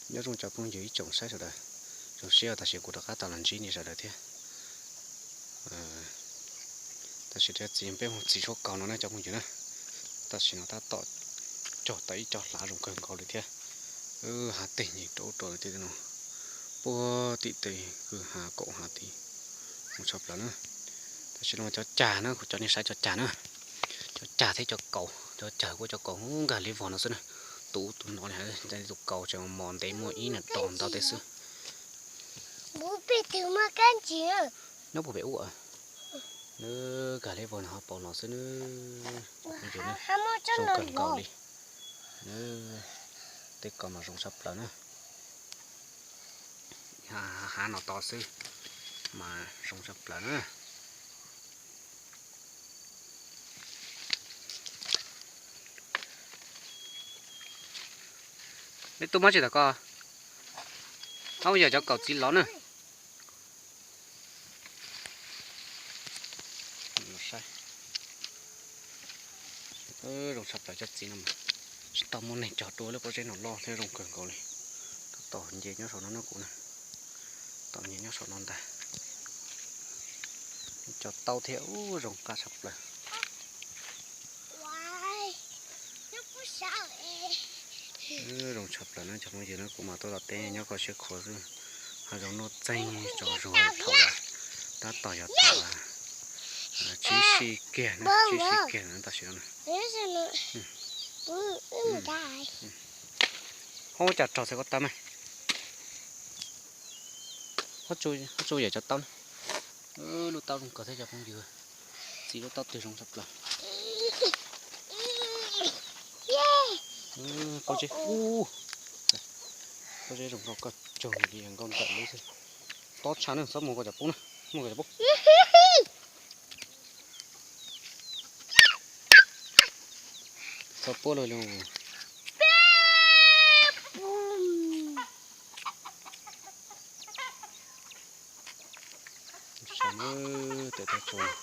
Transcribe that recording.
Nyob zoo cov phooj ywg ib tsoom saib sawv daws, zoo siab tam sim kuv rov qab tau los ntsib nej sawv daws thiab. Tam sim no txiv peb mus txiv tshuab kaus no na cov phooj ywg na. Tam sim no tab tom cog tau ib co hlav zoo kawg nkaus li thiab. Hav teg nyeeg rau ub rau no, puag tim tej kwj ha kaum hav tid, zoo tshaj plaws na. Tam sim no cov cag na, kuv cov nej saib cov cag na, cov cag thiab cov kaus, cov cag kuj cov kaus nkag li vog no xwb na. Tus ub tus no, tus kaus tseem mos ntev muaj ib no rau ntawd tej xwb. Nyob puag pem ub, nkag li vog no ho paus no xwb na. Zoo kawg nkaus li. Tej kaus mas zoo tshaj plaws na. Hav no to xwb mas zoo tshaj plaws na. Neb tub muab tsis tau ko, ob yam cov kaus txiv lov na. Zoo tshaj plaws cov txiv no mas tsis tau muaj neeg cog dua lub pob zeb no loj thiab zoo kawg nkaus li. Tab tom nce nyob saum no na kuv na, tom nce nyob saum no ntag. Cov taub thiab ub zoo qab tshaj plaws. Zoo tshaj plaws na cov phooj ywg na, kuv mas tuaj los teb nyob koj siab khuav xwb. Hav zoov nuj txeeg tsaus zuag thaum tab tom yog thaum tsib si kiag na, tsib si kiag na tam sim no na. Ho ua cas raug txhais ko taw mas. Ho tsu yam cov taub na. Lub taub zoo kawg thiab cov phooj ywg. Txiv lub taub twg zoo tshaj plaws. Pob zeb, pob zeb zoo nkauj koj tsaug li nkauj nraim lub xwb. Tob tshaj na, txhob muag koj cov pub na, muag koj cov pub. Txhob puab lawm lauj. Saib na, tes taw tsuas